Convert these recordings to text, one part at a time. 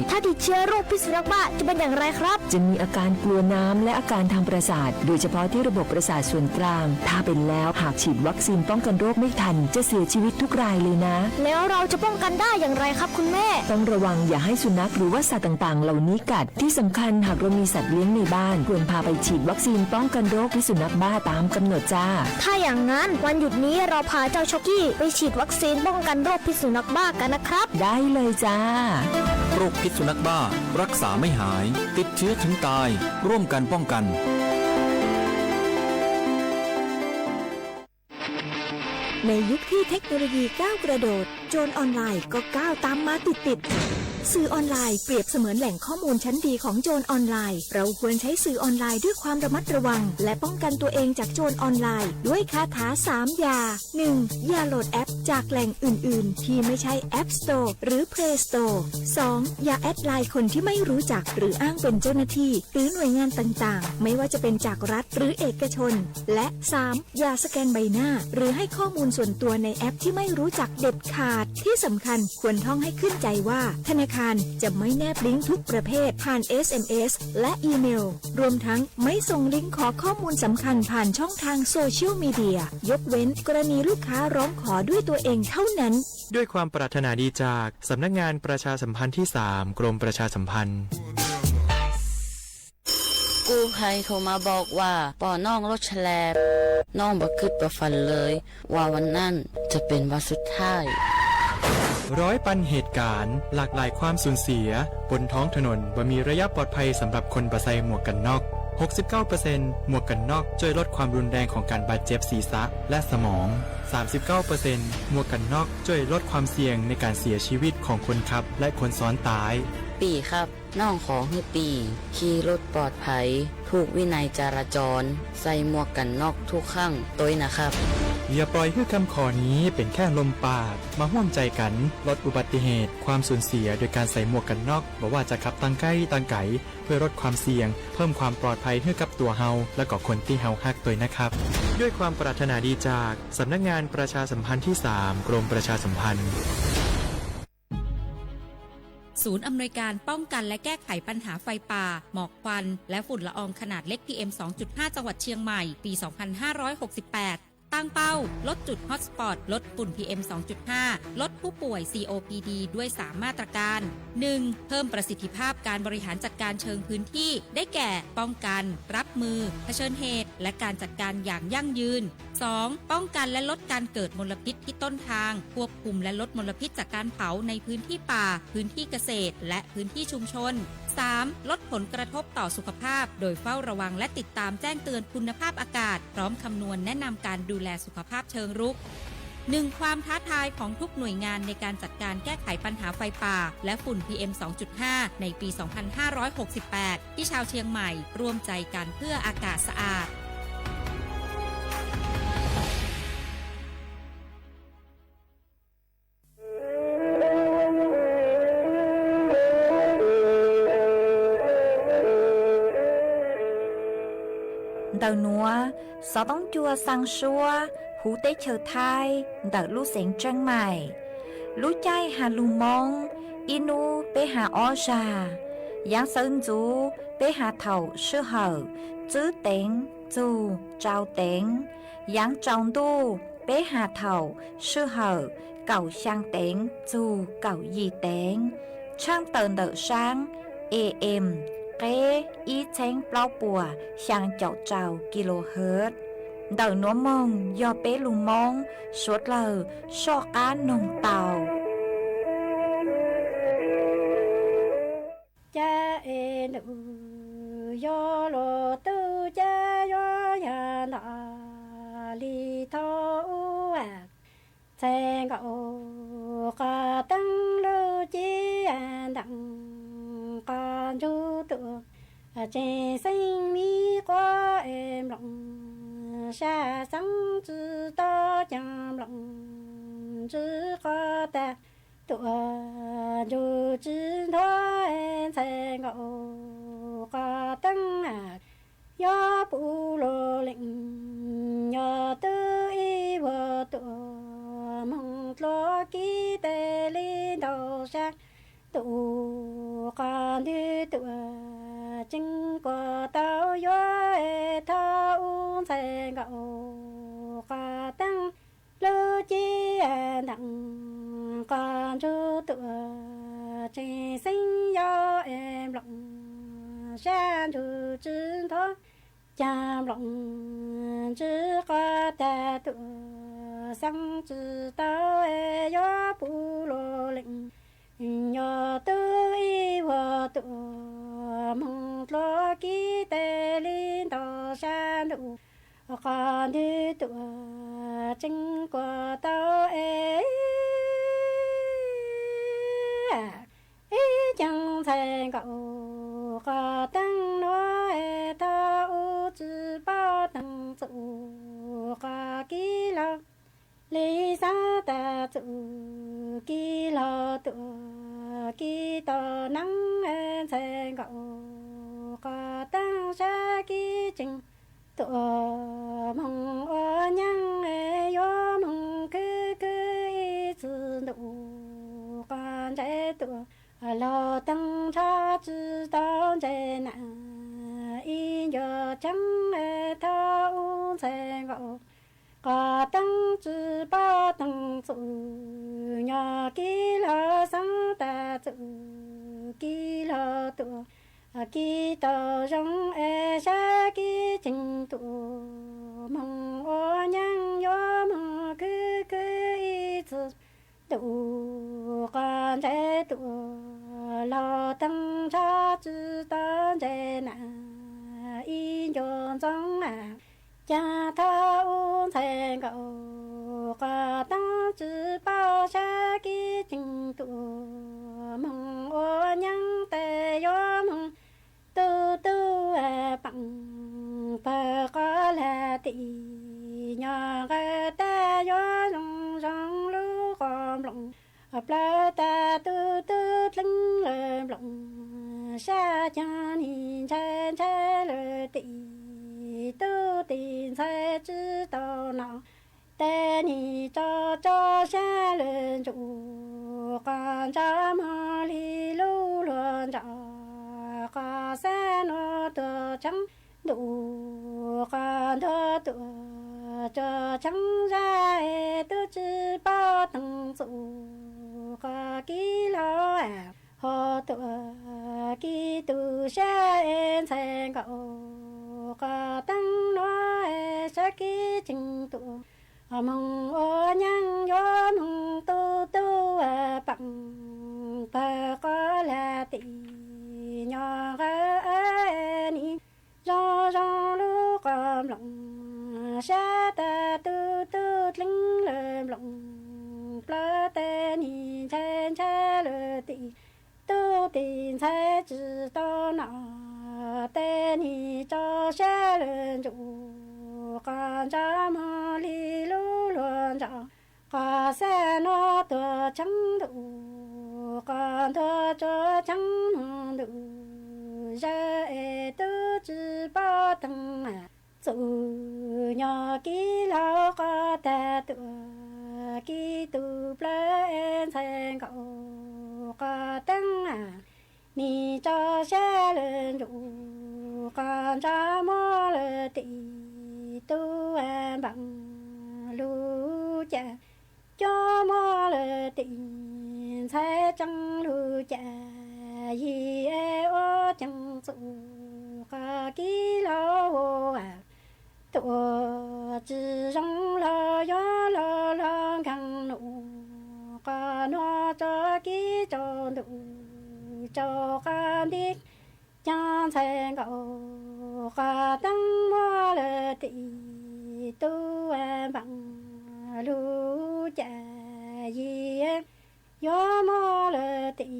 ถ้าติดเชื้อโรคพิษสุนัขบ้าจะเป็นอย่างไรครับ จะมีอาการกลัวน้ำและอาการทางประสาท โดยเฉพาะที่ระบบประสาทส่วนกลาง ถ้าเป็นแล้วหากฉีดวัคซีนป้องกันโรคไม่ทัน จะเสียชีวิตทุกรายเลยนะ แล้วเราจะป้องกันได้อย่างไรครับคุณแม่ ต้องระวังอย่าให้สุนัขหรือว่าสัตว์ต่างๆ เหล่านี้กัด ที่สำคัญหากเรามีสัตว์เลี้ยงในบ้าน ควรพาไปฉีดวัคซีนป้องกันโรคพิษสุนัขบ้าตามกำหนดจ้า ถ้าอย่างนั้นวันหยุดนี้เราพาเจ้าช็อกกี้ไปฉีดวัคซีนป้องกันโรคพิษสุนัขบ้ากันนะครับ ได้เลยจ้า โรคพิษสุนัขบ้า รักษาไม่หาย ติดเชื้อถึงตาย ร่วมกันป้องกัน ในยุคที่เทคโนโลยีก้าวกระโดด โจรออนไลน์ก็ก้าวตามมาติดๆ สื่อออนไลน์เปรียบเสมือนแหล่งข้อมูลชั้นดีของโจรออนไลน์ เราควรใช้สื่อออนไลน์ด้วยความระมัดระวัง และป้องกันตัวเองจากโจรออนไลน์ ด้วยคาถาสามอย่า หนึ่ง อย่าโหลดแอปจากแหล่งอื่นๆ ที่ไม่ใช่ App Store หรือ Play Store สอง อย่าแอดไลน์คนที่ไม่รู้จัก หรืออ้างเป็นเจ้าหน้าที่ หรือหน่วยงานต่างๆ ไม่ว่าจะเป็นจากรัฐหรือเอกชน และ สาม อย่าสแกนใบหน้า หรือให้ข้อมูลส่วนตัวในแอปที่ไม่รู้จักเด็ดขาด ที่สำคัญควรท่องให้ขึ้นใจว่า ธนาคารจะไม่แนบลิงก์ทุกประเภทผ่าน เอสเอ็มเอส และอีเมล รวมทั้งไม่ส่งลิงก์ขอข้อมูลสำคัญผ่านช่องทางโซเชียลมีเดีย ยกเว้นกรณีลูกค้าร้องขอด้วยตัวเองเท่านั้น ด้วยความปรารถนาดีจากสำนักงานประชาสัมพันธ์ที่ สาม กรมประชาสัมพันธ์ กู้ภัยโทรมาบอกว่าป้อน้องรถแฉลบ น้องบ่คิดบ่ฝันเลยว่าวันนั้นจะเป็นวันสุดท้าย ร้อยปันเหตุการณ์ หลากหลายความสูญเสีย บนท้องถนนบ่มีระยะปลอดภัยสำหรับคนบ่ใส่หมวกกันน็อก หกสิบเก้าเปอร์เซ็นต์ หมวกกันน็อกช่วยลดความรุนแรงของการบาดเจ็บศีรษะและสมอง สามสิบเก้าเปอร์เซ็นต์ หมวกกันน็อกช่วยลดความเสี่ยงในการเสียชีวิตของคนขับและคนซ้อนท้าย ปีครับ น้องขอให้ปีขี่รถปลอดภัย ถูกวินัยจราจร ใส่หมวกกันน็อกทุกครั้งตวยนะครับ อย่าปล่อยให้คำขอนี้เป็นแค่ลมปาก มาร่วมใจกันลดอุบัติเหตุ ความสูญเสียโดยการใส่หมวกกันน็อก บ่ว่าจะขับทางใกล้ทางไกล เพื่อลดความเสี่ยง เพิ่มความปลอดภัยให้กับตัวเฮา และก็คนที่เฮาฮักตวยนะครับ ด้วยความปรารถนาดีจากสำนักงานประชาสัมพันธ์ที่ สาม กรมประชาสัมพันธ์ ศูนย์อำนวยการป้องกันและแก้ไขปัญหาไฟป่า หมอกควัน และฝุ่นละอองขนาดเล็ก พีเอ็ม สองจุดห้า จังหวัดเชียงใหม่ ปี สองพันห้าร้อยหกสิบแปด ตั้งเป้าลดจุดฮอตสปอต ลดฝุ่น พีเอ็ม สองจุดห้า ลดผู้ป่วย ซีโอพีดี ด้วย สาม มาตรการ หนึ่ง เพิ่มประสิทธิภาพการบริหารจัดการเชิงพื้นที่ ได้แก่ ป้องกัน รับมือ เผชิญเหตุ และการจัดการอย่างยั่งยืน สอง ป้องกันและลดการเกิดมลพิษที่ต้นทาง ควบคุมและลดมลพิษจากการเผาในพื้นที่ป่า พื้นที่เกษตร และพื้นที่ชุมชน สาม ลดผลกระทบต่อสุขภาพ โดยเฝ้าระวังและติดตามแจ้งเตือนคุณภาพอากาศ พร้อมคำนวณแนะนำการดูแลสุขภาพเชิงรุก หนึ่ง ความท้าทายของทุกหน่วยงานในการจัดการแก้ไขปัญหาไฟป่า และฝุ่น พีเอ็ม สองจุดห้า ในปี สองพันห้าร้อยหกสิบแปด ที่ชาวเชียงใหม่ร่วมใจกันเพื่ออากาศสะอาด Ntawm nuav, xov tooj cua xaa suab huv teb chaws Thaib ntawm lub xeev Tseeb Maim. Lub caij has lug Moob, ib nub peb has ob zag. Yaav sawv ntxuv peb has thaum sij hawm tswb teev txug tsau teev. Yaav tsaus ntuj peb has thaum sij hawm kaum xyaa teev txug kaum yim teev. Tshaaj tawm ntawm saab A M qeb ib txheeb plaub puas xyaa caum rau kilohertz. Ntawm nuav moog yog peb lug Moob suav dlawg soj qaab noog tau. Ca e ntuj, yog luag tub ca yuav yag ntom li thaub ub, txhais nkaus qhov teeb lub cib ntees qhov ntsug tuaj, tseem xeeb mi quav es nploom sab xeeb tsi tob ceev nploom ntsis qhov tag. Tuaj ntsug tsi ntuag ntxhais nkaus qhov teeb, yog puv luag leej yog twb ib vuag tuaj moog dluav kib tes li ntau sab. Tuaj Qos ntwg tuam tsees kuas tau yuav, thov ub ntxhais nkaus qos teeb lub cib ntees, qos ntsuag tuam tsees xeeb yau es nploos sab ntsuag tsi ntho, cas nploos ntsis qos tag tuam xeeb tsis tau es yuav puv luag lees, yog tub ib vuag tuam moog dlua kib tes li nto sab ntuj, qos ntwg tuam tsees kuas tau es ib ceeb ntxhais nkaus qos teeb nuav es thov ub tsi paub teeg txum qos kib laug li xaav tas txum kib laug tuam kib tau neeb ntxhais nkaus qos teeb sab kib tsees tuam moog ua nyaab yuav moog khwb khwb ib txwm ntuj qos ntsais tuam laug teeb ntshaw tsi tau ntsais nam ib ncua cheeb thov ub ntxhais nkaus qos teeb tsi paub teeg txum nyob kib laug xaav tas txum kib laug tuam kib tau zoo es sab kib tsees tuam moog ua nyaab yuav moog khwb khwb ib txwm ntuj qos ntsais tuam laug teeb ntshaw tsi tau ntsais nam ib ncua ntxoov, cas thov ub ntxhais nkaus qos teeb tsi paub sab kib tsees tuam moog ua nyaab tes yuav moog tu tu peem pawg qos lag tim nyob nqawd tag yuav zoo zoo lub qos nploos plaws tas tu tu dleeb lawm nploos sab caag nim ntshai ntshai lawm tim tub tim ntxhais tsi tau nom tes nim tso tso sab lawm ntsuj qos ntsaj mog li lub luag ntsaj qos xab nuav tuag tsheeb ntuj qos ntuag tuam tso tsheeb zaj es tub tsi paub teeg txum qos kib laug ho tuam kib tug sab es ntxhais nkaus qos teeb nuav es sab kib tsees tuam moog ua nyaab yuav moog tu tu peem pawg qos lag tim nyob nqawd nim zoo zoo lub qos nploos sab tas tu tu dleeb lawm nploos plaws tes nim ntshai ntshai lawm tim tub tim ntxhais tsi tau nom tes nim tso sab lawm ntsuj qos ntsaj mog li lub luag ntsaj qos xab nuav tuag tsheeb ntuj qos ntuag tso tsheeb mog ntuj zawg es tub tsi paub teeg txum nyob kib laug qos tag tuam kib tug plaws es ntxhais nkaus qos teeb nim tso sab lawm ntsuj qos ntsaj mog lawm tim tub npaam lug cas cuab mog lawm tim ntxhais tseeb lug cas yig es ua ceev txum qos kib laug tuam tsi zoo laug yuav laug laug nkeeg num qos nuav tso kib tsaus ntuj tsaus qos nti caag ntxhais nkaus qos teeb mog lawm tim tub npaam lug cas yig yuav mog lawm tim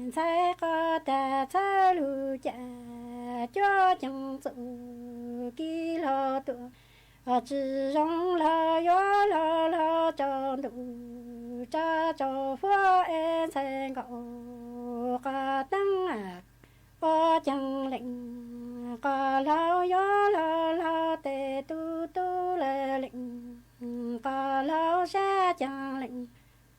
ntxhais qos tag txhawb lug cas cuab ceev txum kib laug tuam tsi zoo laug yuav laug laug tsaus ntuj tsaus tsaus huab es ntxhais nkaus qos teeb ua ceev lees qos laug yuav laug laug tes tu tu lawm lees qos laug sab ceev lees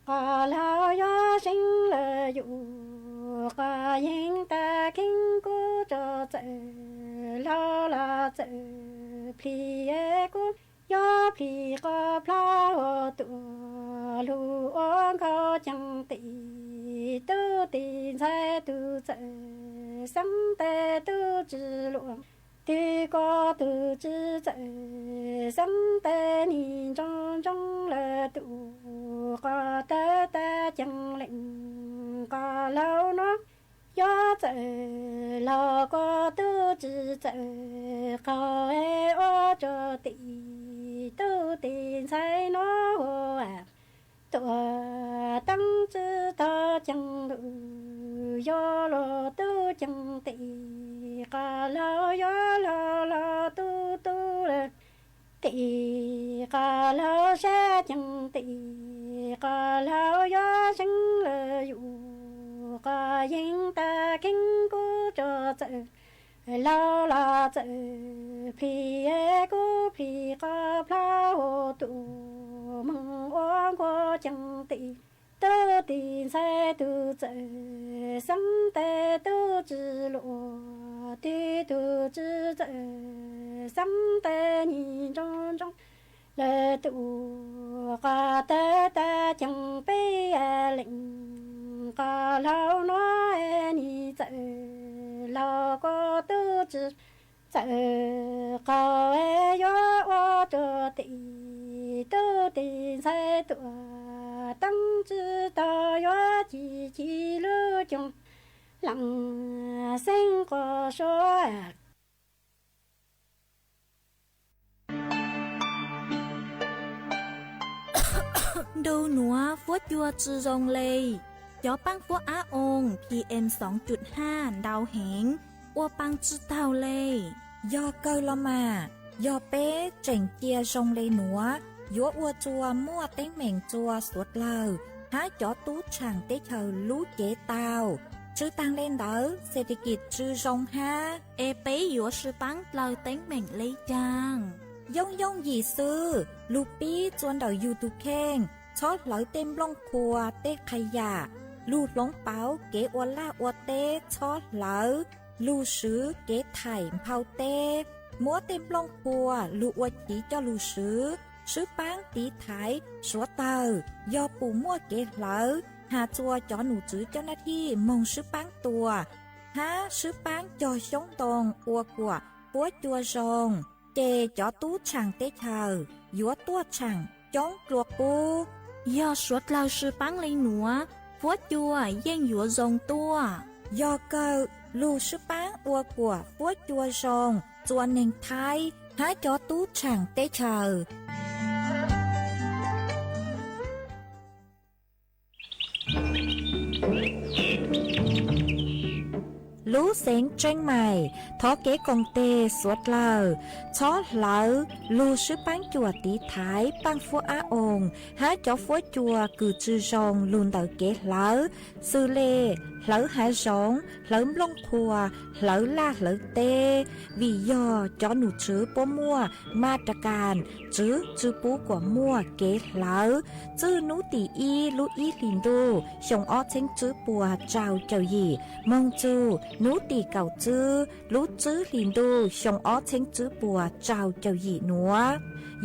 qos laug yuav seeb lawm yus qos Qhov yeeb tas kheeb kuj tso txawm laug los txawm plis, kuj yuav plis qhov plhaub hauv tuaj lug ua nkauj ceeb tim. Tub tim ntxhais tus txawj xeeb tes tub tsis luam, twb koj tus tsis txawj xeeb tes nig ntsoov ntsoov lawm tus qhov tawv tas ceeb leej qhov laug nuav. Yuav txawj laug koj tub tsis txawj qaug ua tso tim. Tub tim ntxhais nuav hu tuaj teeb tsis tau ceeb lug, yuav luag tub ceeb tim qhov laug yuav luag luag tub tub lawm tim qhov laug sab ceeb tim qhov laug yuav seeb lawm yus. Qhov yeeb tas kheeb kuj tso txawm laug los txawm plis, kuj plis qhov plhaub hauv tuaj moog ua nkauj ceeb tim. Tub tim ntxhais tus txawj xeeb tes tub tsis luam, twb tus tsis txawj xeeb tes nig ntsoov ntsoov lawm tus qhov tawv tas ceeb peb leej qhov laug nuav. Nig txawj laug koj tub tsis txawj qaug yuav ua tso tim. Tub tim ntxhais tuaj teeb tsis tau yuav ci ci lub cooj leej xeeb qhov suav. Ntu nuav fuab cua tsi zoo le. Cov paab fuab ab oo P M soo cum haj ntau heev, ua paa tsi taug le. Yog kawg los mas, yog peb tseem cia zoo le nuav, yuav ua tsua muaj teeb meem tsua suav dlawg hab cov tub tshaam teb chaws lub cev tau. Tsi taag le ntawd, xes tes kis tsi zoo hab, es peb yuav sib paab dlaws teeb meem le caag? Yooj yooj yim xwb, lug pib tsua ntawm yug tug kheej, txhob hlawv tej nplooj qhuav tej qha yam, lug hloov pauv kev ua laj ua teb txhob hlawv, lug swv kev thaim nphau teb, muab tej nplooj qhuav lug ua chiv coj lug swv, sib paab tiv thaiv suav dlawg. Yog pum muaj kev hlawv, has tsua cov num tswv coj nab thij moog sib paab tua, hab sib paab cog xyoob ntoo ua kuam fuab cua zoo, ces cov tub tshaam teb chaws yuav tuaj tshaam coob dlua qub. Yog suav dlawg sib paab le nuav, fuab cua yeej yuav zoo tuaj. Yog kawg, lug sib paab ua kuam fuab cua zoo tsua neeg Thaib hab cov tub tshaam teb chaws. Lub xeev Tseeb Mais thov kev koom teg suav dlawg txhob hlawv lug sib paab cuam tiv thaiv paaj fuab ab oo hab cov fuab cua kws tsi zoo lug ntawm kev hlawv, xws le hlawv hav zoov, hlawv nplooj qhuav, hlawv laj hlawv teb. Vim yog cov num tswv puab muaj ma ra kas tswv tsi pub kuam muaj kev hlawv. Txij nub tim ib lub ib hlis ntuj xyoo ob txheeb tswb puas rau caum yim moog txug nub tim kaum tswb lub tswb hlis ntuj xyoo ob txheeb tswb puas rau caum yim nuav,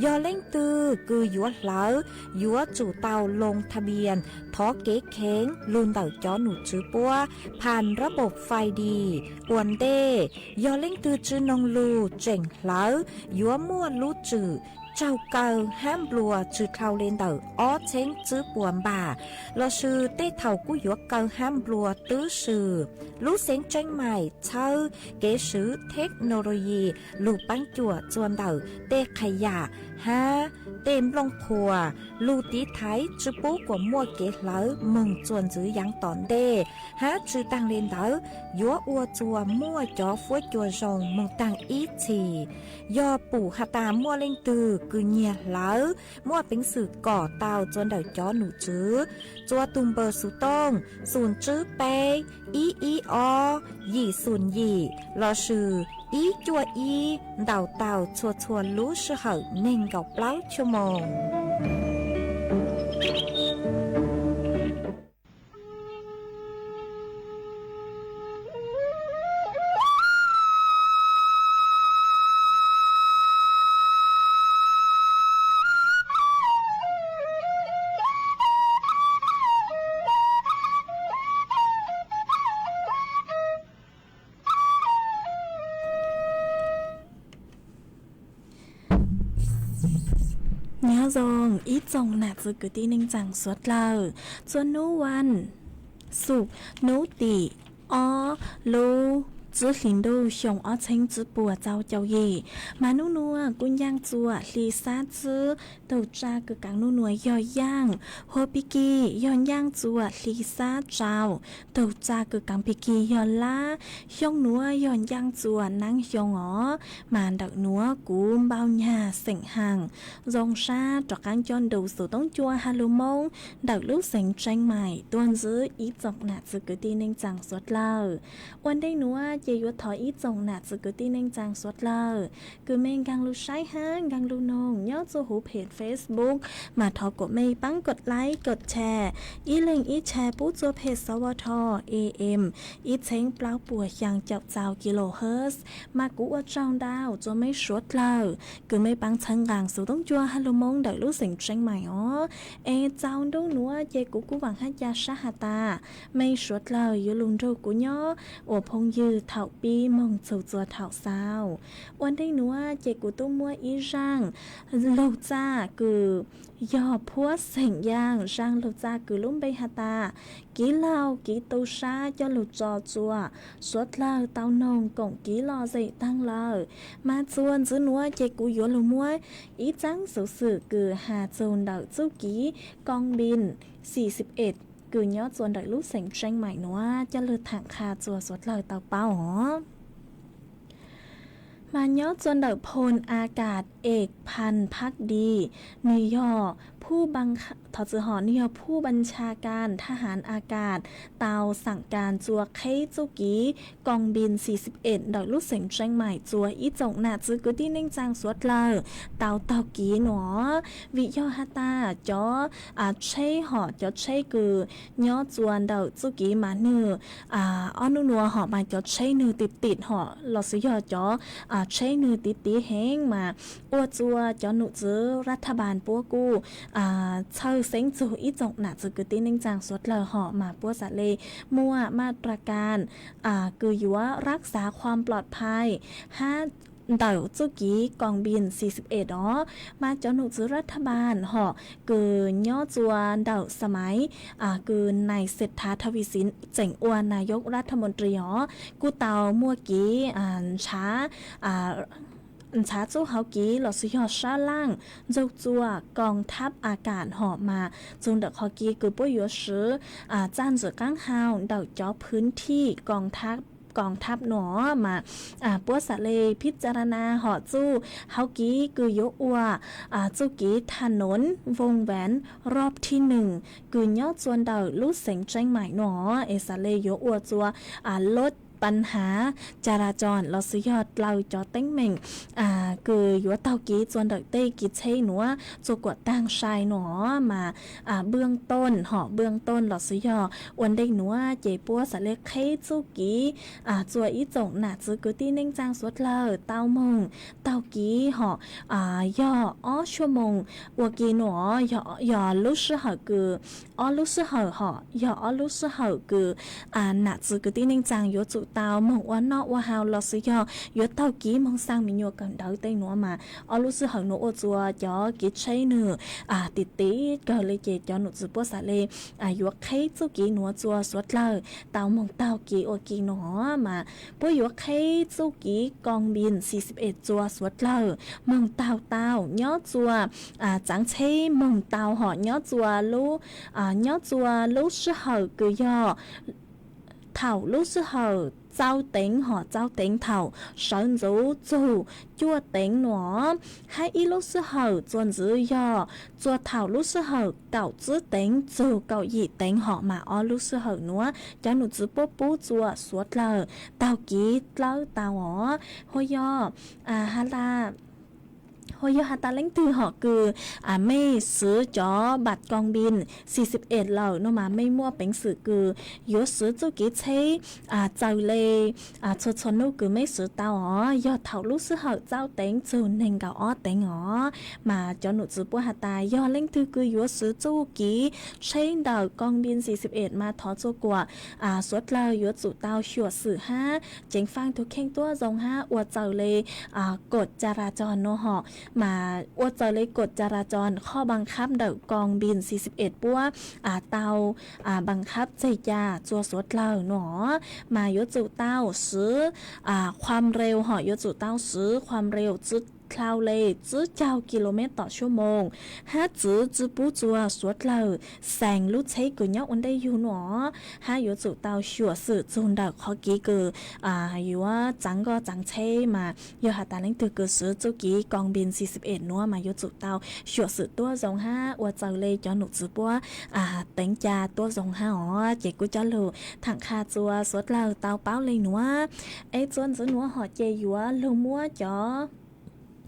yog leej twg kws yuav hlawv yuav tsum tau loo tha npias thov kev kheev lug ntawm cov num tswv puab pham nrab npaum fais dis ua ntej. Yog leej twg tsi noog lug tseem hlawv yuav muaj lub tswm tsaug kaw hab nplua tsi dhau le ntawm ob txheeb tswb puas npam, lossis tej thaum kuj yuav kaw hab nplua twb swm. Lub xeev Tseeb Mais txhawb kev swv theknoloyi lug paab cuam tsua ntawm tej qha yam hab tej nplooj qhuas lug tiv thaiv tsi pub kuam muaj kev hlawv moog tsua ntxiv yaav tom ntej, hab tsi taag le ntawd yuav ua tsua muaj cov fuab cua zoo moog taag ib txhis. Yog pum has tas muaj leej twg kws nyiag hlawv, muaj peev xwm kom tau tsua ntawm cov num tswv tsua tug npawb xuv tooj xum tswb peb ib ib ob yim xum yim lossis ib cuaj ib, ntaus tau txhua txhua lub sij hawm neeg nkaum plaub chua moos. Txoos ib txoos nam txiv kwv tij neej tsaa suav dlawg, txhua nub vas xuv nub tim ob lub txwb hli ntuj xyoo ob txheeb txwb puas txaus caum yim, mas nub nuav kuj ncaaj txuas hli xab txwb, tug tsaa kws kaav nub nuav yog yaaj, huab pig kig yog ncaaj txuas hli xab tsaus, tug tsaa kws kaav pig kig yog lab, xyoo nuav yog ncaaj txuas naab xyoo os, mas ntawm nuav kuv npau nyag xeem haas zoo sab rov qaab coj ntu xuv toob cua ha lug Moob ntawm lub xeev Tseeb Mais tuaj ntxiv ib txoos nam txiv kwv tij neej tsaa suav dlawg. Ua ntej nuav ces yuav thov ib txoos nam txiv kwv tij neej tsaa suav dlawg kws mej nkaag lug saib hab nkaag lug noog nyob txuj huv phem Facebook, mas thov kuas mej paab kov like kov share, ib leeg ib share pub txua phem sov vo tho A M ib txheeb plaub puas xyaa caum txaus kilohertz, mas kuv ua tsaug ntau txua mej suav dlawg kws mej paab txhawb nqaa xuv toob cua ha lug Moob ntawm lub xeev Tseeb Mais os. Es txaus ntuj nuav ces kuv kuj vaam hab ca sab has tas mej suav dlawg yuav lug nrug kuv nyob ua phooj ywg thaum pib moog txug txua thaum xaus. Ua ntej nuav ces kuv tub muab ib zaaj lug txaj kws yog phuab xeem yaaj, zaaj lug txaj kws lub npe has tas Kiv Laug Kiv Tu Sab coj lug tso txua suav dlawg tau noog koom kiv lom zem taag lawm. Mas txuas ntxiv nuav ces kuv yuav lug muab ib txaab xuv xwm kws has txug ntawm txuj kiv koo npin xi xib ej kws nyob txua ntawm lub xeev Tseeb Mais nuav coj lug thaam qha txua suav dlawg tau paub os. Mas nyob txua ntawm พลอากาศเอก พันธ์ภักดี nwg yog ผู้บังคับ thov txwm hom, nwg yog ผู้บัญชาการทหารอากาศ tau xaam kas txua qheb txuj kiv koo npin xi xib ej ntawm lub xeev Tseeb Mais txua ib txoos nam txiv kwv tij neej tsaa suav dlawg tau taug kiv nuav. Vim yog has tas cov tsheb hom cov tsheb kws nyob txua ntawm txuj kiv mas nwg ob nub nuav hom mas cov tsheb nwg tim tim hom los sis yog cov tsheb nwg tiv tiv heev mas ua txua cov num txwv รัฐบาล puab kuj txhawj xeeb txug ib txoos nam txiv kwv tij neej tsaa suav dlawg hom mas puab xam le muaj มาตรการ kws yuav รักษาความปลอดภัย hab ntawm txuj kiv koo npin xi xib ej os. Mas cov num txwv รัฐบาล hom kws nyob txua ntawm สมัย kws nai Xet Thav Tha Vis Xiv tseem ua นายกรัฐมนตรี os kuj tau muaj kiv ntshav ntshav txuj hauv kiv los sis yog sab laaj nrug txua กองทัพอากาศ hom mas txug ntawm qhov kiv kws puab yuav swv txaj ntxwv qaab hau ntawm cov พื้นที่ กองทัพ nuav mas puab xam le พิจารณา hom txuj hauv kiv kws yuav ua txuj kiv ถนนวงแหวนรอบที่หนึ่ง kws nyob txua ntawm lub xeev Tseeb Mais nuav es xam le yuav ua txua ลดปัญหาจราจร los sis yog dlaws cov teeb meem kws yuav taug kiv txua ntawm tej kiv tsheb nuav txua kuam taag sai nuav mas เบื้องต้น hom เบื้องต้น los sis yog ua ntej nuav ces puab xam le qheb txuj kiv txua ib txoos nam txiv kwv tij neej tsaa suav dlawg tau moog taug kiv hom yog ob xuab moos ua ke nuav. Yog lub sij hawm kws ob lub sij hawm hom yog ob lub sij hawm kws nam txiv kwv tij neej tsaa yuav tsum tau moog ua noj ua haus los sis yog yuav taug kiv moog xaa me nyuam kawm ntawv tej nuav mas ob lub sij hawm nuav ua txua cov kiv tsheb nwg tim tim kawg le ces cov num txwv puab xam le yuav qheb txuj kiv nuav txua suav dlawg tau moog taug kiv ua ke nuav mas puab yuav qheb txuj kiv koo npin xi xib ej txua suav dlawg moog taug tau nyob txua txaav tsheb moog tau hom nyob txua lub nyob txua lub sij hawm kws yog thaum lub sij hawm txau teev hom txau teev thaum sawv ntxuv txug cuaj teev nuav, hab ib lub sij hawm txua ntxiv yog txua thaum lub sij hawm kaum tsib teev txug kaum yim teev hom mas ob lub sij hawm nuav cov num txwv puab pub txua suav dlawg taug kiv dlawb tau os. Hua yog has tas leej twg hom kws mej swv cov บัตรกองบิน xi xib ej lawm nuav mas mej muaj peev xwm kws yuav swv txuj kiv tsheb txawm le txhua txhua nub kws mej swv tau os, yog thaum lub sij hawm txau teev txug neeg nkaum ob teev os. Mas cov num txwv puab has tas yog leej twg kws yuav swv txuj kiv tsheb ntawm koo npin xi xib ej mas thov txua kuam suav dlawg yuav tsum tau xyuam xim hab ceev faaj tug kheej tuab zoo hab ua txawm le kod ca ra cog nuav hom. mas ua txaws li kod ca ra co qhov npaj khab ntawm koos npis xis xib es puab tau npaj khab tseg ca txua suav dlawg no, mas yuav tsum tau swv qhuam reus hom yuav tsum tau swv qhuam reus txwv dlhau le tsib caug kis lus mev tom suab moos, hab txwv tsi pub txua suav dlawg xees lub tsheb kws nyob ua ntej yug no, hab yuav tsum tau xyuam xim txug ntawm qhov kev kws yuav txav nkoj txav tsheb mas yog has tas leej twg kws swv txuj kev koos npis xis xib es nuav mas yuav tsum tau xyuam xim tuab zoo hab ua txaws le cov nom tswv puab teev ca tuab zoo hab os. Ces kuv cov lug tham qha txua suav dlawg tau paub le nuav. Es txuas ntxiv nuav hom ces yuav lug muab cov,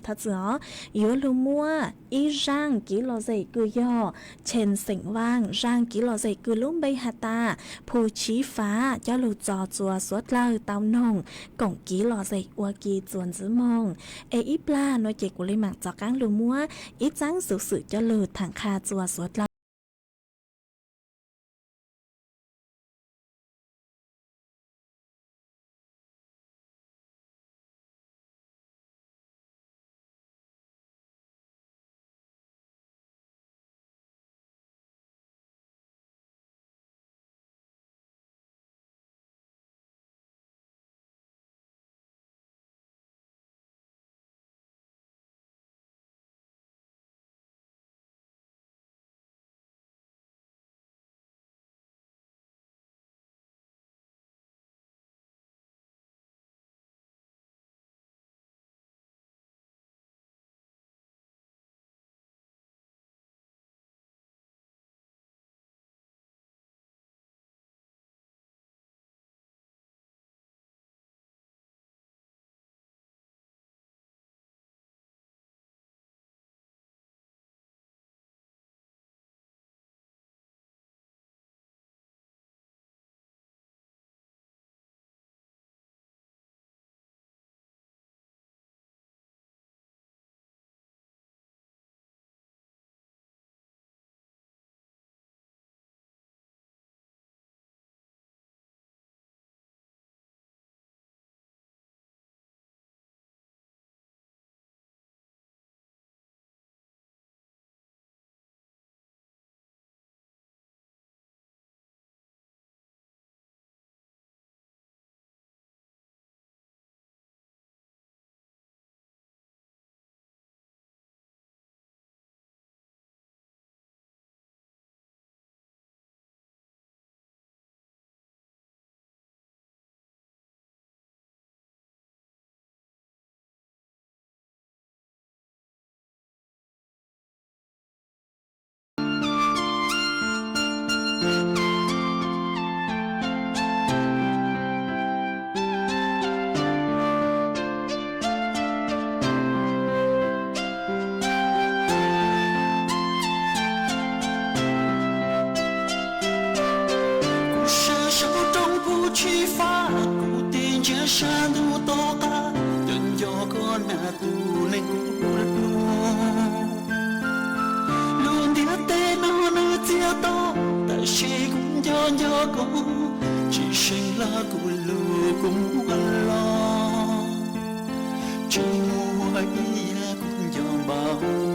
thov txim os, yuav lug muab ib zaaj kev lom zem kws yog Tshee Xeem Vaaj, zaaj kev lom zem kws lub npe has tas Phu Chiv Fav coj lug tso txua suav dlawg tau noog koom kev lom zem ua ke txuas ntxiv moog. Es ib plag nuav ces kuv le maam rov qaab lug muab ib txaab xuv xwm coj lug tham qha txua suav dlawg. Kuv sab sau rau Phu Chiv Fav, kuv tig ntsia sab ntug tom qab, cov nco koj na tus neeg kuv hlub. Lub ntiaj teb no nws txias to, tab sis kuv nco nco koj, tsis seem hlo kuv lub kua muag los, tsis muaj ib yam kuv nco npaum.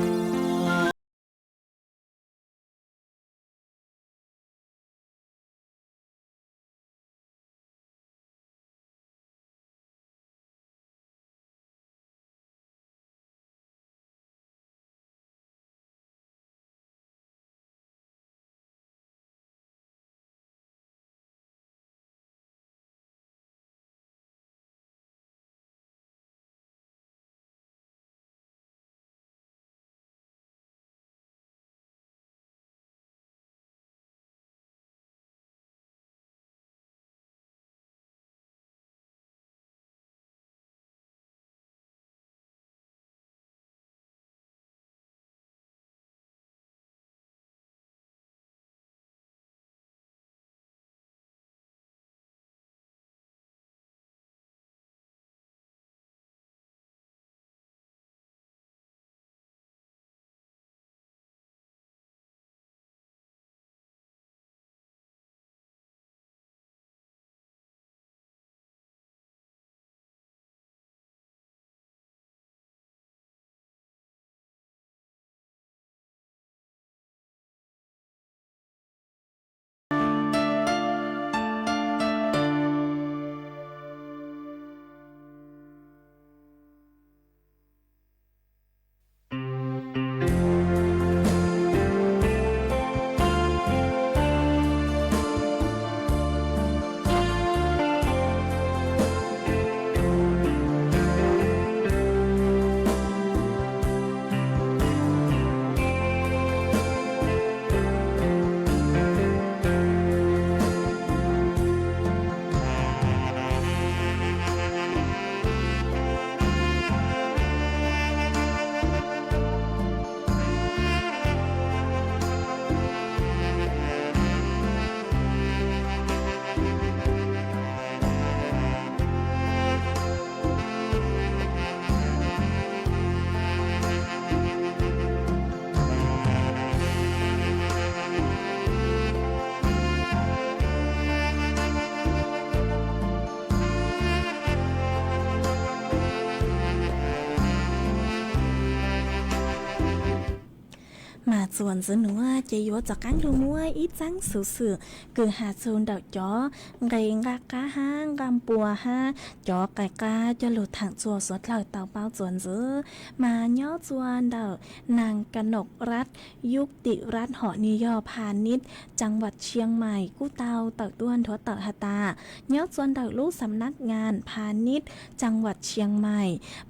Txuas ntxiv nuav ces yuav rov qaab lug muab ib txaab xuv xwm kws has txug ntawm cov nqe nqaj qab hab nqaj npua hab cov qai qab coj lug thaam txug suav dlawg tau paub txuas ntxiv. Mas nyob txua ntawm นางกนกรัตน์ ยุติรัตน์ hom nwg yog พาณิชย์ จังหวัดเชียงใหม่ kuj tau tawm tuaj nthuav tawm has tas, nyob txua ntawm lub สำนักงานพาณิชย์ จังหวัดเชียงใหม่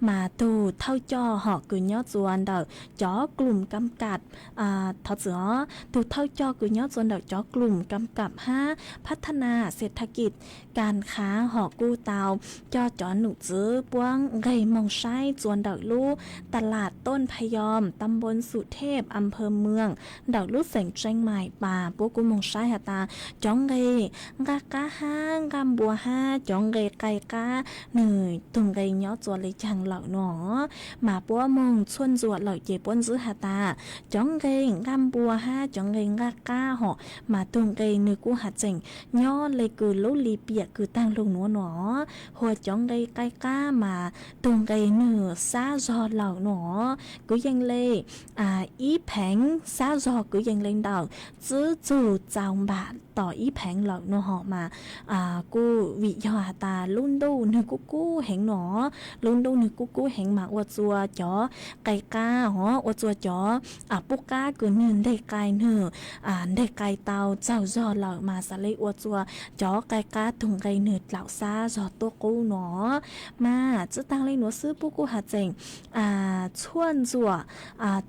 mas tug thawj coj hom kws nyob txua ntawm cov กลุ่มกำกับ thov txim os, tug thawj coj kws nyob txua ntawm cov กลุ่มกำกับ hab พัฒนาเศรษฐกิจการค้า hom kuj tau coj cov num txwv puab nqeg moog saib txua ntawm lub ตลาดต้นพยอม ตำบลสุเทพ อำเภอเมือง ntawm lub xeem Tseeb Mais pas puab kuj moog saib has tas cov nqe nqaj qab hab nqaj npua hab cov nqe qai qab nwg tug nqe nyob txua le caag lawm no. Mas puab moog txhuaj ntxuam lawm ces puab ntxwb has tas cov nqe nqaj npua hab cov nqe nqaj qab hom mas tug nqe nwg kuj has tseem nyob le kws lub li piam kws taag lug nuav no. Hua cov nqe qai qab mas tug nqe nwg sab zog lawm no. Kwv yees le ib pheev sab zog kwv yees le ntawm tsib txug rau npam tom ib pheev lawm no hom mas kuj vim yog has tas lub ntuj nwg kuj kub heev no. Lub ntuj nwg kuj kub heev mas ua txua cov qai qab hov ua txua cov pub qab kws nwg nteg qai nwg nteg qai tau txaug zog lawm mas xaav le ua txua cov qai qab tug nqe nwg dlaum sab zog tuab qub no. Mas tsi taag le nuav xwb puab kuj has tseem txhuaj ntxuam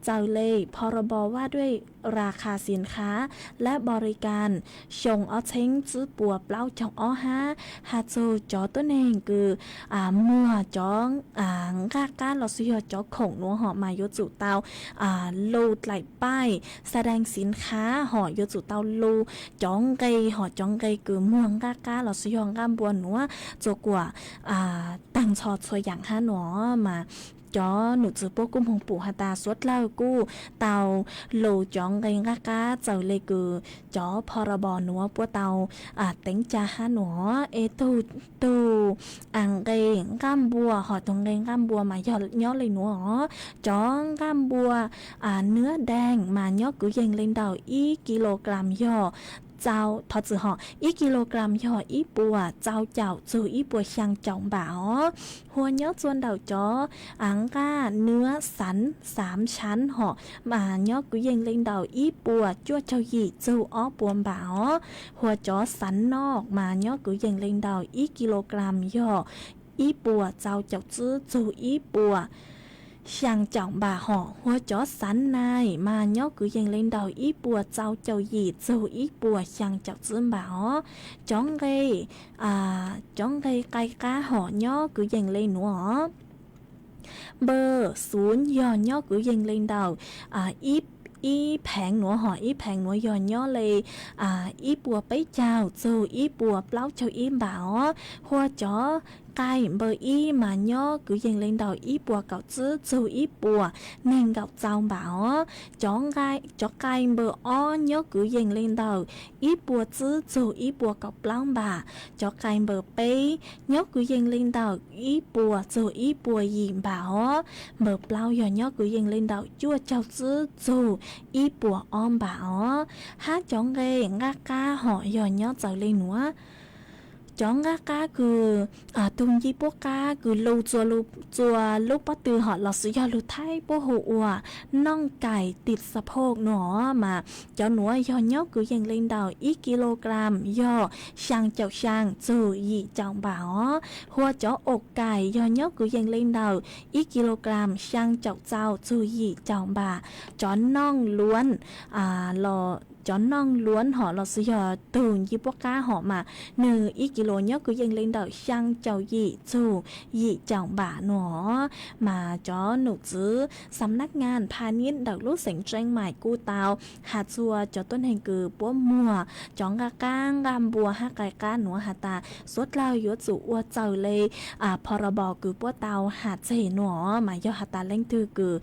txaws le พ.ร.บ. ว่าด้วยราคาสินค้าและบริการ xyoo ob txheeb tsib puas plaub caug ob hab has txug cov tuab neeg kws muag cov nqaj qab los sis yog cov khoom nuav hom mas yuav tsum tau lug dlaim paij xa daeg xiv khav hom yuav tsum tau lug cov nqe hom cov nqe kws muag nqaj qab los sis yog nqaj npua nuav txua kuam taag nrho txhua yaam hab no. Mas cov num txwv puab kuj moog pum has tas suav dlawg kuj tau lug cov nqe nqaj qab txaws le kws cov พ.ร.บ. nuav puab tau teev ca hab no. Es tug, tug nqe nqaj npua hom tug nqe nqaj npua mas yog nyob le nuav os. Cov nqaj npua nuav daeg mas nyob kwv yees le ntawm ib kilogram yog, thov txim hom, ib kilogram yog ib puas rau caum txug ib puas xyaa caum npam os. Hua nyob txua ntawm cov nqaj nuav xav xav tshab hom mas nyob kwv yees le ntawm ib puas cuaj caug yim txug ob puas npam os. Hua cov xav noj mas nyob kwv yees le ntawm ib kilogram yog ib puas rau caum tsib txug ib puas xyaa caum npam hom. Hua cov xav nais mas nyob kwv yees le ntawm ib puas rau caum yim txug ib puas xyaa caum tsib npam os. Cov nqe, cov nqe qai qab hom nyob kwv yees le nuav os. Npawb xuv yog nyob kwv yees le ntawm ib pheev nuav hom, ib pheev nuav yog nyob le ib puas peb caug txug ib puas plaub caug ib npam os. Hua cov qai npawb ib mas nyob kwv yees le ntawm ib puas kaum tsib txug ib puas neeg nkaum rau npam os. Cov qai npawb ob nyob kwv yees le ntawm ib puas tsib txug ib puas kaum plaub npam. Cov qai npawb peb nyob kwv yees le ntawm ib puas txug ib puas yim npam os. Npawb plaub yog nyob kwv yees le ntawm cuaj caug tsib txug ib puas ob npam os. Hab cov nqe nqaj qab hom yog nyob txawv le nuav. Cov nqaj qab kws tug ncej puab qab kws lug txua lub pob tw hom los sis yog lug thaib puab hu ua น่องไก่ติดสะโพก no mas cov nuav yog nyob kwv yees le ntawm ib kilogram yog xyaa caum xyaa txug yim caum npam os. Hua cov อกไก่ yog nyob kwv yees le ntawm ib kilogram xyaa caum rau txug yim caum npam. Cov nooj luav, cov nooj luav hom los sis yog tug ncej puab qab hom mas nwg ib kilo nyob kwv yees le ntawm xyaa caum yim txug yim caum npam no. Mas cov num txwv สำนักงานพาณิชย์ ntawm lub xeev Tseeb Mais kuj tau has txua cov tuab neeg kws puab muag cov nqaj qab nqaj npua hab qai qab nuav has tas suav dlawg yuav tsum ua txaws le พ.ร.บ. kws puab tau has tseg no. Mas yog has tas leej twg kws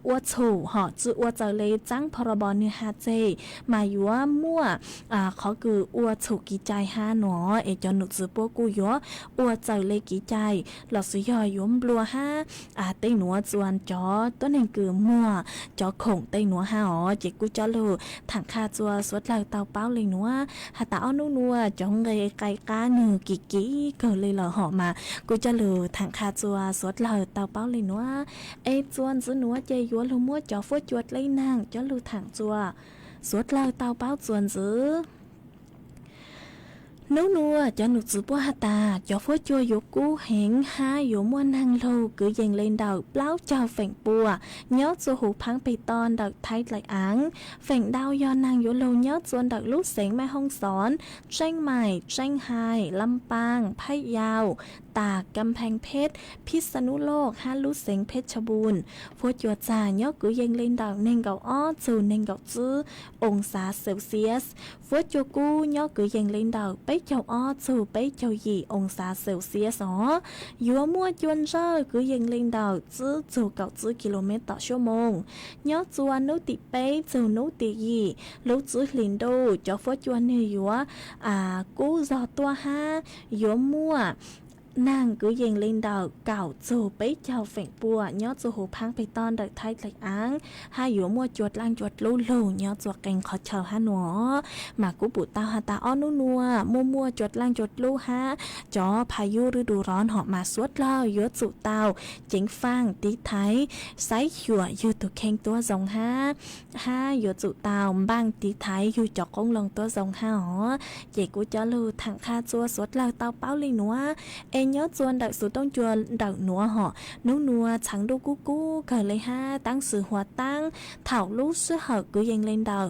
ua txhum hom tsi ua txaws le txaab พ.ร.บ. nwg has tseg mas yuav muaj qhov kws ua txhum kev cai hab nuav es cov nom tswv puab kuj yuav ua txawm le kev cai lossis yog yuav nplua hab tej nuav txuas cov tuab neeg kws muag cov khoom tej nuav hab os. Ces kuj coj lug thaam qha txuas suav dlawg tau paub le nuav has tas ob nub nuav cov nqe qai qab nwg kim kim kawg le lawm hom mas kuj coj lug thaam qha txuas suav dlawg tau paub le nuav. Es txuas ntxiv nuav ces yuav lug muab cov fuab cua dleb naag coj lug thaam txuas suav dlawg tau paub txuas ntxiv. Nub nuav cov nom tswv puab has tas cov fuab cua yuav kub heev hab yuav muaj naag lug kwv yees le ntawm plaub caug feem pua nyob txuas huv phaab peg toj ntawm Thaib dlaim aav. Feem ntau yog naag yuav lug nyob txuas ntawm lub xeev Maj Hoob Xoob, Tseeb Maim, Tseeb Haim, Lab Paaj, Phab Yau, tas Kam Pheej Pheb, Phij Xa Nub Loj hab lub xeev Pheb Cha Npun. Fuab cua txag nyob kwv yees le ntawm neeg nkaum ob txug neeg nkaum tsib oo xav Celsius. Fuab cua kub nyob kwv yees le ntawm peb caug ob txug peb caug yim oo xav Celsius os. Yuav muaj cua ntsawj kwv yees le ntawm tsib txug kaum tsib kis lus mev tom suab moos. Nyob txuas nub tim peb txug nub tim yim lub tsib hlis ntuj cov fuab cua nwg yuav kub zog tuaj hab yuav muaj naag kwv yees le ntawm kaum txug peb caug feem pua nyob txuas huv phaab peg toj ntawm Thaib dlaim aav, hab yuav muaj cua dlaaj cua dlub lug nyob txuas qee qhov chaw hab nuav. Mas kuj pum tau has tas ob nub nuav muaj muaj cua dlaaj cua dlub hab cov pha yub rwb du rov hom mas suav dlawg yuav tsum tau ceev faaj tiv thaiv saib xyuam yug tug kheej tuab zoo hab, hab yuav tsum tau npaaj tiv thaiv yug cov qoob loo tuab zoo hab os. Ces kuj coj lug thaam qha txuas suav dlawg tau paub le nuav. Es nyob txuas ntawm xuv tooj cua ntawm nuav hom nub nuav txheev ntuj kub kub kawg le hab taab sis huas taab thaum lub sij hawm kwv yees le ntawm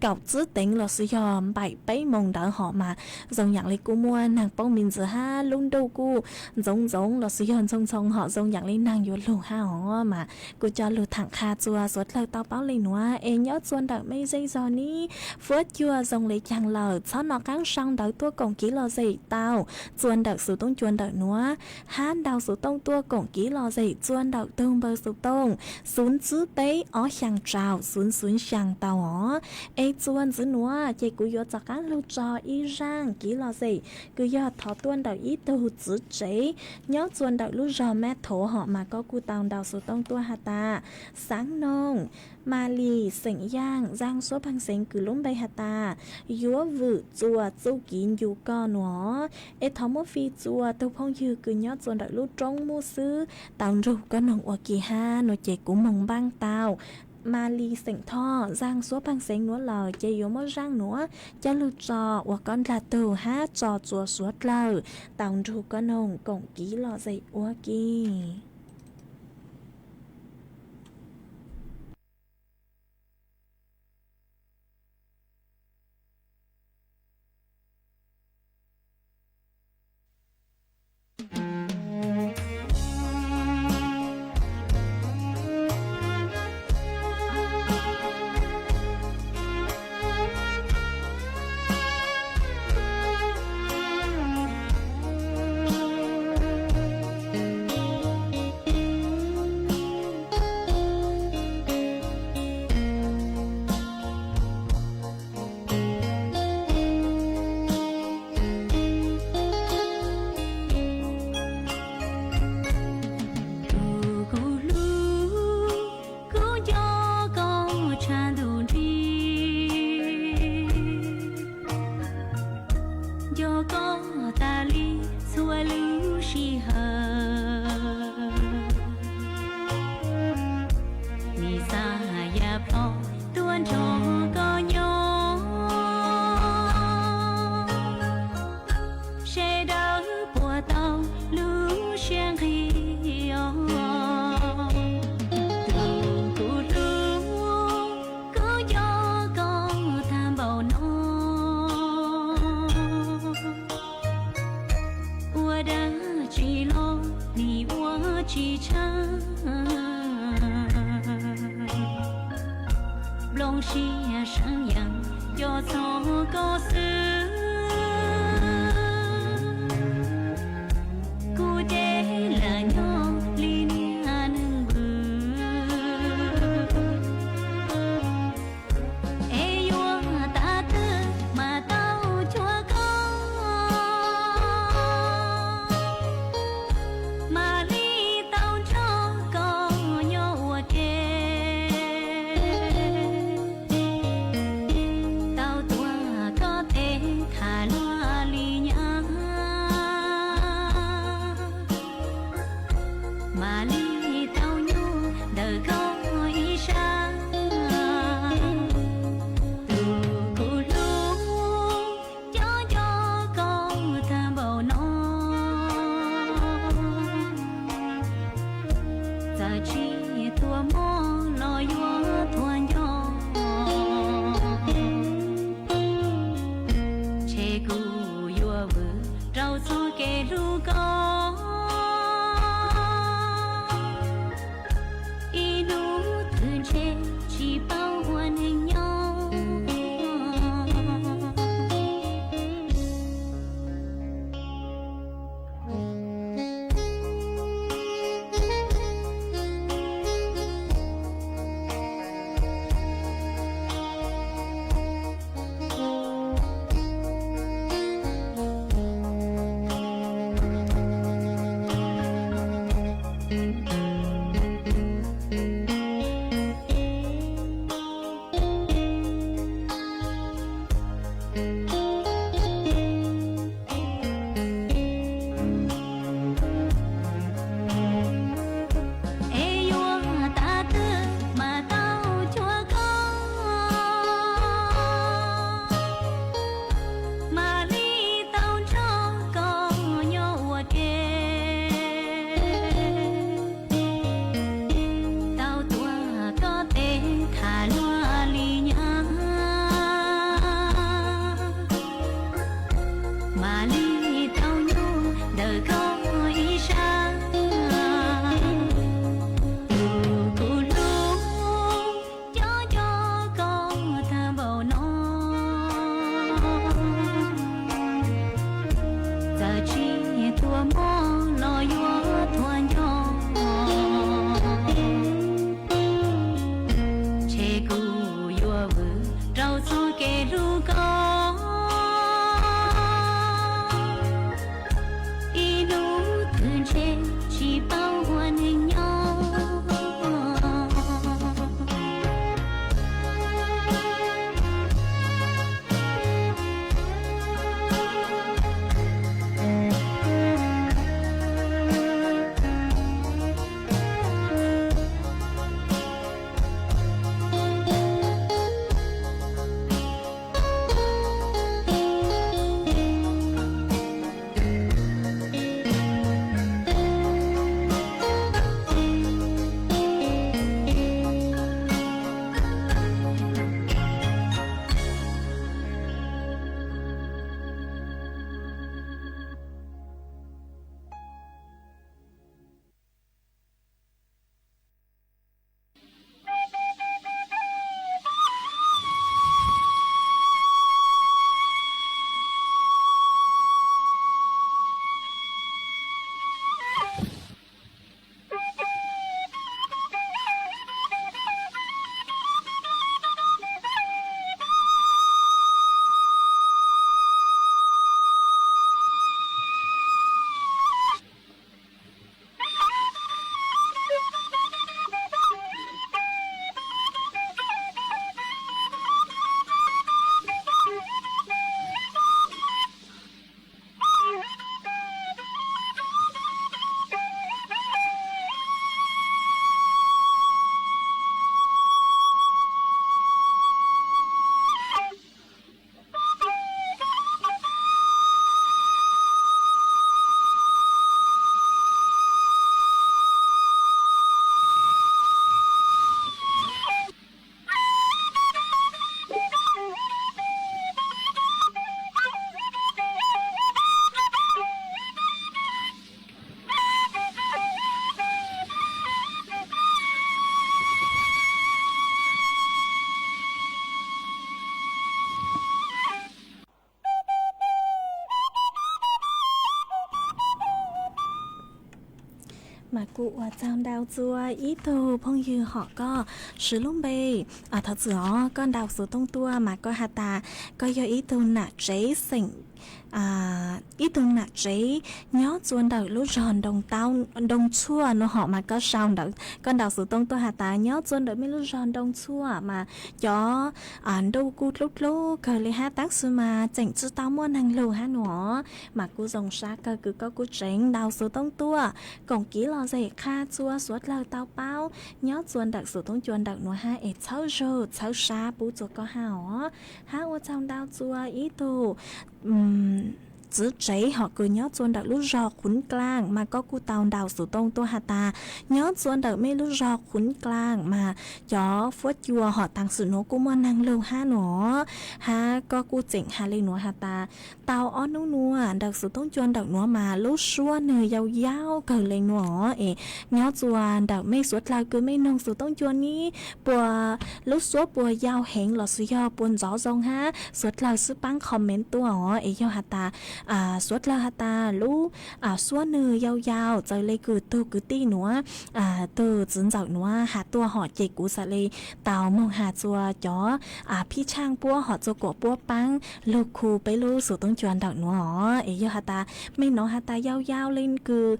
kaum tsib teev lossis yog npaum peb moos ntawd hom mas zoo yaam le kuj muaj naag poob me ntsis hab lub ntuj kuj ntxoov ntxoov lossis yog ntxhoo ntxhoo hom zoo yaam le naag yuav lug hab os. Mas kuj coj lug thaam qha txuas suav dlawg tau paub le nuav. Es nyob txuas ntawm mej zej zog nib fuab cua zoo le caag lawm txhob nov qaab sau ntawv tuaj koom kev lom zem tau txuas ntawm xuv tooj cua ntawm nuav, hab ntaus xuv tooj tuaj koom kev lom zem txuas ntawm tug npawb xuv tooj xuv tsib peb ob xyaa rau xuv xuv xyaa tau os. Es txuas ntxiv nuav ces kuv yuav rov qaab lug tso ib zaaj kev lom zem kws yog thov tuaj ntawm ib tug txiv tsev nyob txuas ntawm lub zog Mab Thov hom mas koj kuj tau ntaus xuv tooj tuaj has tas, Xaav Noog, Mas Lis, xeem Yaaj, zaaj suab pheej xeev kws lub npe has tas, yuav vwm txuas txuj kev ncu koj nuav. Es thov muab fij txuas tug phooj ywg kws nyob txuas ntawm lub roob mub xwb tau nrug koj noog ua ke hab nuav ces kuv moog npaaj tau. Mas Lis, xeem Thoj, zaaj suab pheej xeev nuav lawm ces yuav muab zaaj nuav coj lug tso ua koj ndlag tug hab tso txuas suav dlawg tau nrug koj noog koom kev lom zem ua ke. Tus kuv hlub, kuv nco koj tshaj ntuj nrig, nco koj tas li txhua lub sij hawm. Nim xa ya plho tuaj nrog koj nyob, sawv daws puas tau lub siab nqig os. Tus kuv hlub, kuv nco koj tag npaum no, ua dab tsi los nim ua tsis tshaj. Nplooj siab seev yeej nco txog koj xwb, kuv ces lam nyob li niag neeg vwm. kev hlub koj, ib hnub twg ntshe tsis paub ua neeg nyob. Es yuav tas twg mas tau cuag koj, mam li tau nrog koj nyob ua ke. Tau tuav koj tes tham luag li nyab, mam li tau nyob ntawm koj ib sab. Tus kuv hlub, nco nco koj tag npaum no, txawm tsis tuag mob los yuav tuag nco, ntshe kuv yuav vwm rau txoj kev hlub koj, ib hnub twg ntshe tsis paub ua neeg nyob. Mas kuv ua tsaug ntau txua ib tug phooj ywg hom koj swv lub npe. Thov txim os, koj ntaus xov tooj tuaj mas koj has tas koj yog ib tug nam tsev xeem, ib tug nam tsev nyob txua ntawm lub zog Ntoo Txhuaj no hom mas koj sau ntawm, koj ntaus xov tooj tuaj has tas nyob txua ntawm mej lub zog Ntoo Txhuaj mas cov ntuj kuj dlub dlub kawg li hab tab sis mas tseem tsi tau muaj neeg lug hab no. Mas kuv zoo sab kawg kws koj kuj tseem ntaus xov tooj tuaj koom kiv los zem qha txua suav dlawg tau paub nyob txua ntawm xov tooj cua ntawm nuav hab es txhawb zug txhawb sab pub txua koj hab os. Hab ua tsaug ntau txua ib tug txiv tsev hom kws nyob txua ntawm lub zog Khuv Dlaaj mas koj kuj tau ntaus xov tooj tuaj has tas nyob txua ntawm mej lub zog Khuv Dlaaj mas cov fuab cua hom taag xwm nuav kuj muaj neeg lug hab nuav. Hab koj kuj tseem has le nuav has tas tau ob nub nuav ntawm xov tooj cua ntawm nuav mas lub suab nwg yau yau kawg le nuav es nyob txua ntawm mej suav dlawg kws mej noog xov tooj cua nib puas lub suab puas yau heev los sis yog puas ntxov zoo hab suav dlawg xwb paab comment tuaj os. Es yog has tas suav dlawg has tas lub suab nwg yau yau txawv le kws tug kwv tij nuav, tug txiv ntxawm nuav has tuaj hom ces kuv xaav le tau moog has txua cov phij tshaaj puab hom txua kuam puab paab lug khu peb lub xov tooj cua ntawm nuav os. Es yog has tas mej nov has tas yau yau le kws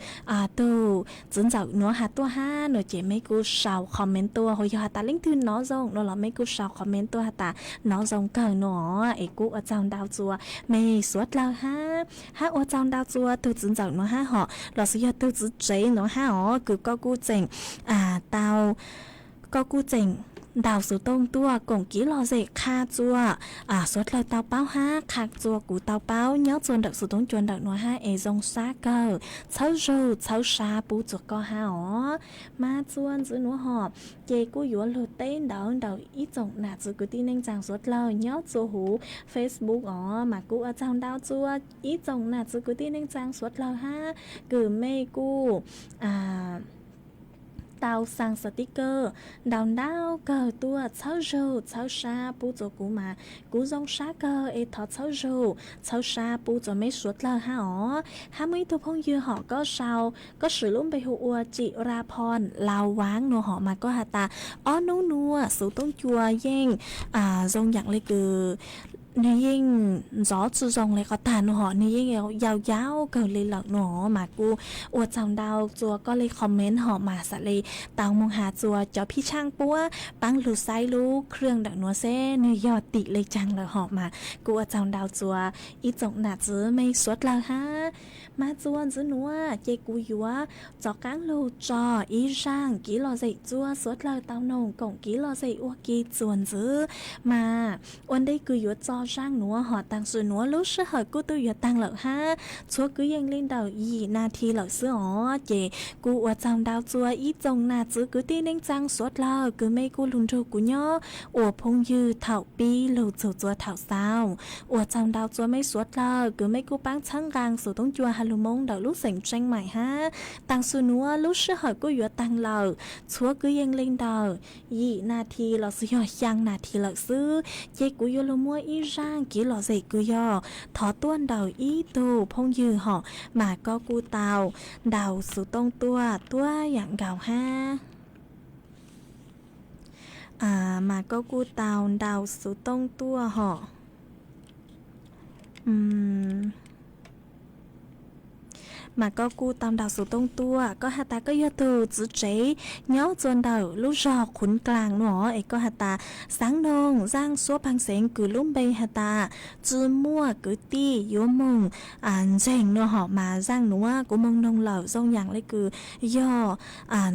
tug txiv ntxawm nuav has tuaj hab nuav ces mej kuj sau comment tuaj, hos yog has tas leej twg nov zoo nuav los mej kuj sau comment tuaj has tas nov zoo kawg nuav os. Es kuj ua tsaug ntau txua mej suav dlawg hab, hab ua tsaug ntau txua tug txiv ntxawm nuav hab hom los sis yog tug txiv tsev nuav hab os kws koj kuj tseem tau koj kuj tseem ntaus xov tooj tuaj koom kev lom zem qha txua suav dlawg tau paub hab qha txua kuv tau paub nyob txua ntawm xov tooj cua ntawm nuav hab es zoo sab kawg, txhawb zug txhawb sab pub txua koj hab os. Mas txua ntxiv nuav hom ces kuj yuav lug teb ntawv ntawm ib tsoom nam txiv kwv tij neej tsaa suav dlawg nyob txua huv Facebook os. Mas kuj ua tsaug ntau txua ib tsoom nam txiv kwv tij neej tsaa suav dlawg hab kws mej kuj tau xaa xas tib kawg ntau ntau kawg tuaj txhawb zug txhawb sab pub txua kuv mas kuv zoo sab kawg es thov txhawb zug txhawb sab pub txua mej suav dlawg hab os. Hab muaj ib tug phooj ywg hom koj sau koj swm lub npe hu ua Tsim Ra Phoo Lau Vaab nuav hom mas koj has tas ob nub nuav xov tooj cua yeej zoo yaam le kws nwg yeej ntxov tsi zoo le qhov tag nuav hom nwg yeej yau yau kawg le lawm nuav mas kuj ua tsaug ntau txua koj le comment hom mas xaav le tau moog has txua cov phij tshaaj puab paab lug saib lub khwj ntawm nuav seb nwg yog tim le caag lawm hom mas kuj ua tsaug ntau txua ib tsoom nam txiv mej suav dlawg hab. Mas txua ntxiv nuav ces kuv yuav rov qaab lug tso ib zaaj kev lom zem txua suav dlawg tau noog koom kev lom zem ua ke txua ntxiv. Mas ua ntej kws yuav tso zaaj nuav hom taag sim nuav lub sij hawm kuj tub yuav taag lawm hab, txhua kwv yees le ntawm yim nas this lawm xwb os. Ces kuj ua tsaug ntau txua ib tsoom nam txiv kwv tij neej tsaa suav dlawg kws mej kuj lug nrug kuv nyob ua phooj ywg thaum pib lug txug txua thaum xaus. Ua tsaug ntau txua mej suav dlawg kws mej kuj paab txhawb nqaa xov tooj cua has lug Moob ntawm lub xeem Tseeb Maim hab. Taag sim nuav lub sij hawm kuj yuav taag lawm, txhua kwv yees le ntawm yim nas this los sis yog xyaa nas this lawm xwb. Ces kuv yuav lug muab ib zaaj kev lom zem kws yog thov tuaj ntawm ib tug phooj ywg hom mas koj kuj tau ntaus xov tooj tuaj tuab yaam nkaus hab. Mas koj kuj tau ntaus xov tooj tuaj hom. Mas koj kuj tau ntaus xov tooj tuaj, koj has tas koj yog tug txiv tsev nyob txua ntawm lub zog Qhuv Dlaag nuav es koj has tas xaav noog zaaj suab pheej xeev kws lub npe has tas tsi muaj kwv tij yuav moog ntseeg nuav hom mas zaaj nuav kuv moog noog lawm zoo yaam le kws yog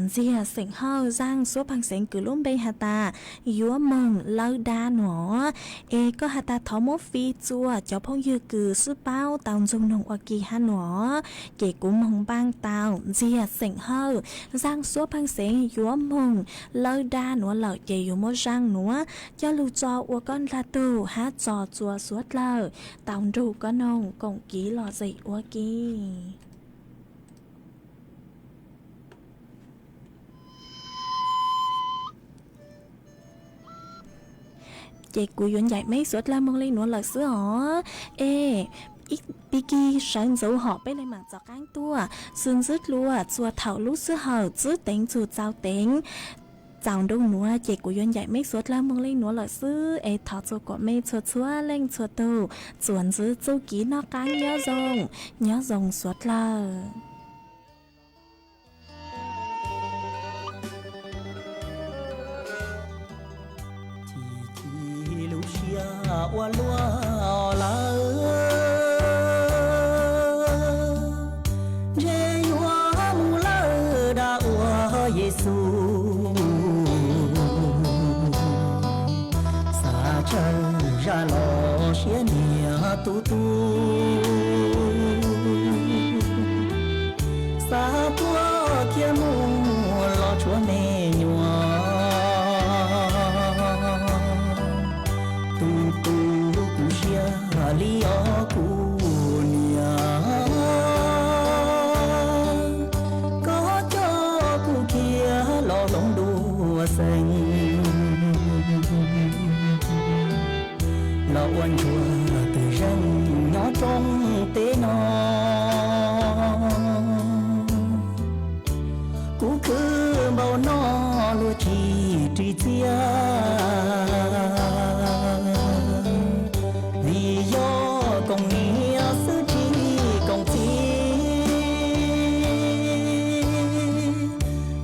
ntxiag xeem hawj. Zaaj suab pheej xeev kws lub npe has tas yuav moog lawb dab nuav. Es koj has tas thov muab fij txua cov phooj ywg kws sib paub tau ntxug noog ua ke hab nuav. Ces kuv moog npaaj tau ntxiag xeem hawj. Zaaj suab pheej xeev yuav moog lawb dab nuav lawm ces yuav muab zaaj nuav coj lug tso ua koj dlaag tug hab tso txua suav dlawg tau nrug koj noog koom kev lom zem ua ke. Ces kuv yuav ncaim mej suav dlawg moog le nuav lawm xwb os. Es pig kig sawv ntxuv hom peb le maam tov qaab tuaj xwb ntxiv dlua txua thaum lub sij hawm txwb teev txug txaus teev txaus ntuj nuav ces kuv yuav ncaim mej suav dlawg moog le nuav lawm xwb. Es thov txua kuam mej txhua txhua leej txhua tug txuas ntxiv txuj kev noj qaab nyob zoo, nyob zoo suav dlawg. Chim chim lub siab ua luaj lawm, ntshe yuav mus lawm dab ua Yexus. Xav tsawg zaj los siab niam tu tu. Pab tuaj kiag mus los tshuav me nyuam, tus tu kuv siab li os kuv niam, koj coj kuv kiag los hloov dua xeev, los ua ntsuag twg zeej nyob roob teb no. Kuv khwv npaum no luag tsis ris txiaj, vim yog koom niam xwb tsis koom txiv.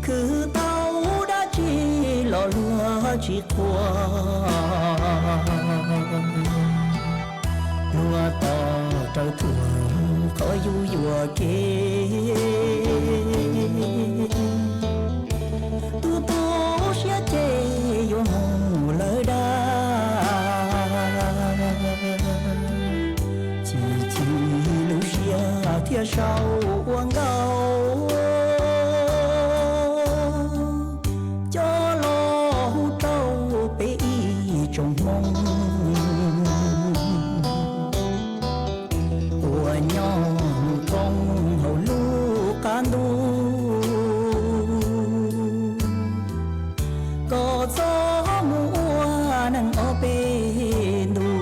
Khwv tau dab tsi los luag tsis qhuas, luag tos raws thuam qhov yus yuam kev. Tus tu siab ces yuav mus lawm dag, chim chim lub siab thiaj sau ua nkauj, coj los hu rau peb ib tsoom Hmoob uas nyob mus thoob hauv lub qab ntuj, kom txhob mus ua neeg ob peb ntus.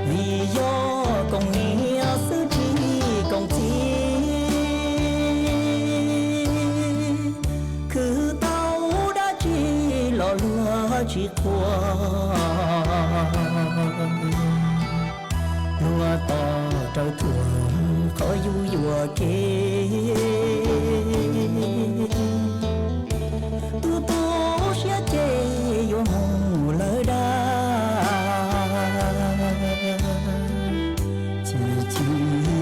Vim yog koom niam xwb tsis koom txiv, khwv tau dab tsi los luag tsis qhuas, luag tos raws thuam qhov yus yuam kev. Tus tu siab ces yuav mus lawm dag, chim chim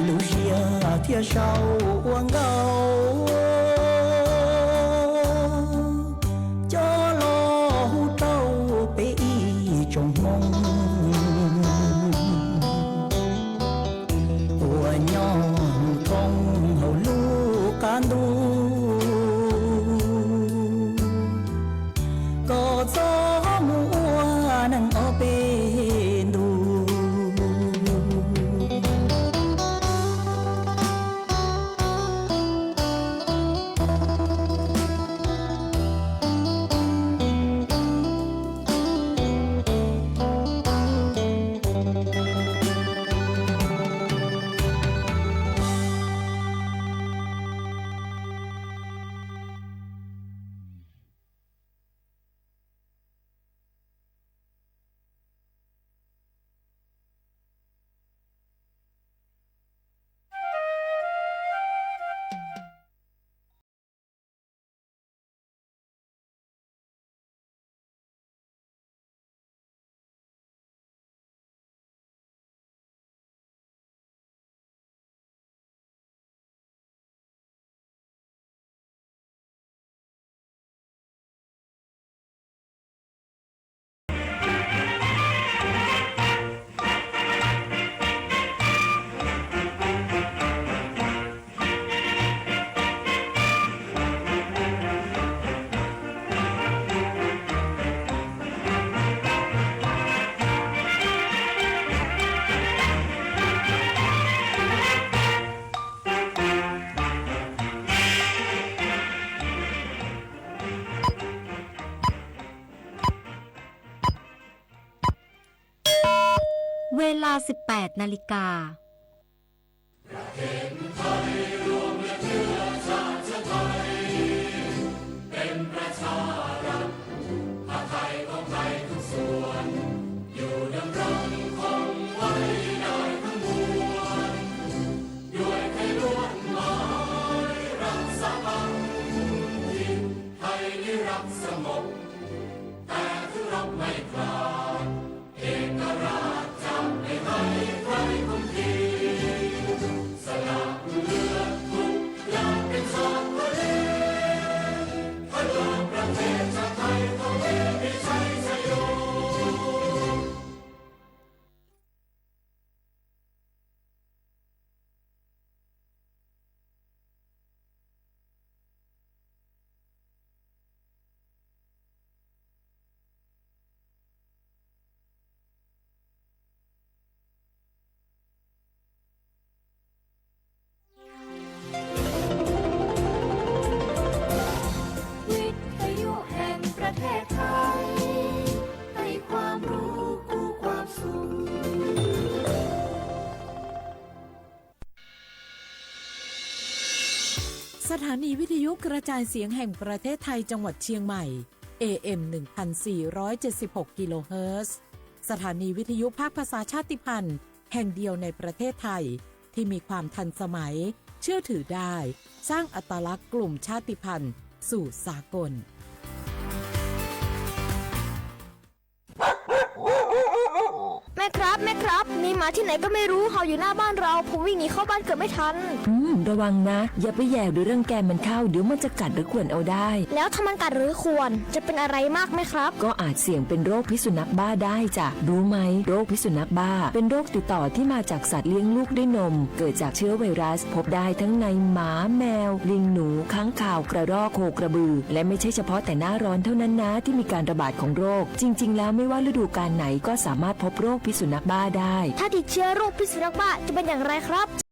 lub siab thiaj sau ua nkauj, coj los hu rau peb ib tsoom Hmoob uas nyob mus thoob hauv lub qab ntuj, kom txhob mus ua neeg ob peb ntus.เวลา สิบแปด นาฬิกา อยู่ดำรงคงไว้ได้ทั้งมวล สถานีวิทยุกระจายเสียงแห่งประเทศไทยจังหวัดเชียงใหม่ เอ เอ็ม หนึ่งพันสี่ร้อยเจ็ดสิบหก กิโลเฮิรตซ์ สถานีวิทยุภาคภาษาชาติพันธุ์แห่งเดียวในประเทศไทย ที่มีความทันสมัย เชื่อถือได้ สร้างอัตลักษณ์กลุ่มชาติพันธุ์สู่สากล แม่ครับ แม่ครับ มีหมาที่ไหนก็ไม่รู้เห่าอยู่หน้าบ้านเรา ผมวิ่งหนีเข้าบ้านเกือบไม่ทัน อืม ระวังนะ อย่าไปแหย่วหรือรังแกมันเข้า เดี๋ยวมันจะกัดหรือข่วนเอาได้ แล้วถ้ามันกัดหรือข่วน จะเป็นอะไรมากไหมครับ ก็อาจเสี่ยงเป็นโรคพิษสุนัขบ้าได้จ้ะ รู้ไหม โรคพิษสุนัขบ้า เป็นโรคติดต่อที่มาจากสัตว์เลี้ยงลูกด้วยนม เกิดจากเชื้อไวรัส พบได้ทั้งในหมา แมว ลิงหนู ค้างคาว กระรอก โคกระบือ และไม่ใช่เฉพาะแต่หน้าร้อนเท่านั้นนะ ที่มีการระบาดของโรค จริงๆ แล้วไม่ว่าฤดูกาลไหนก็สามารถพบโรคพิษสุนัขบ้าได้ ถ้าติดเชื้อโรคพิษสุนัขบ้าจะเป็นอย่างไรครับ